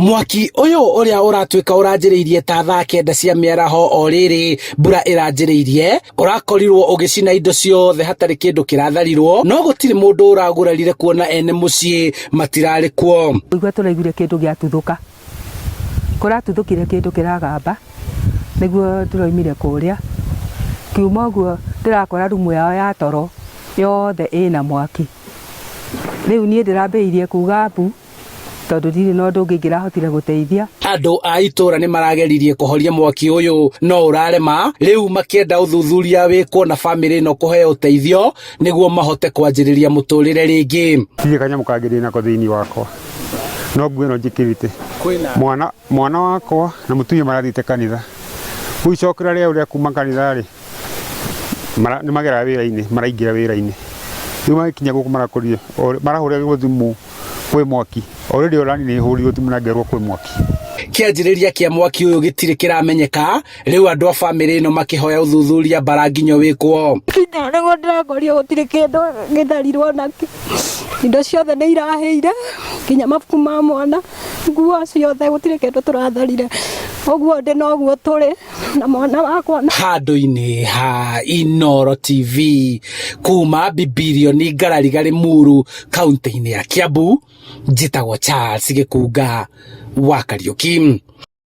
Mwaki ũyũ ũrĩa ũratuĩka ũranjĩrĩirie ta thaa 9 cia mĩaraho o rĩrĩ mbura ĩranjĩrĩirie, ũrakorirwo ũgĩcina indo ciothe hatarĩ kĩndũ kĩratharirwo, no gũtirĩ mũndũ ũragurarire kuona ene mũciĩ matirarĩ kuo. Kũigua tũraiguire kĩndũ gĩatuthũka, kũratuthũkire kĩndũ kĩragamba, nĩguo tũraumire kũrĩa, ngiuma ũguo ndĩrakora rumu yao ya toro yothe ĩna mwaki. Rĩu niĩ ndĩrambĩrĩirie kuga mbu tondũ ndirĩ na ũndũ ũngĩ ingĩrahotire gũteithia. Andũ a itũra nĩ marageririe kũhoria mwaki ũyũ no ũrarema, rĩu makĩenda ũthuthuria wĩkwo na bamĩrĩ ĩno kũheo ũteithio nĩguo mahote kwanjĩrĩria mũtũrĩre rĩngĩ. Ndirĩ kanyamũ kangĩ ndĩ nako thĩinĩ wakwa no nguo ĩno njĩkĩrĩte. Mwana, mwana wakwa na mũtumia marathiĩte kanitha. Rĩu icokera rĩao rĩa kuma kanitha rĩ, nĩ mageraga wĩra-inĩ, maraingĩra wĩra-inĩ. Rĩu magĩkinya gũkũ marakorire, marahũrĩrwo thimũ kwĩ mwaki. Already ona niĩ nĩ hũrĩirwo thimũ na ngerwo kwĩ mwaki. Kĩanjĩrĩria kĩa mwaki ũyũ gĩtirĩ kĩramenyeka, rĩu andũ a bamĩrĩ ĩno makĩhoya ũthuthuria mbara nginyo wĩkwo. Nginya nĩguo ndĩrakorio gũtirĩ kĩndũ gĩtharirwo nakĩ, indo ciothe nĩ irahĩire, nginya mabuku ma mwana, nguo ciothe gũtirĩ kĩndũ tũratharire, ũguo ndĩ noguo tũrĩ na mwana wakwa. Handũ-inĩ ha Inooro TV kuma Bibilioni Ngarariga Limuru kaunti-inĩ ya Kiambu, njĩtagwo Charles Gĩkunga wa Kariũki.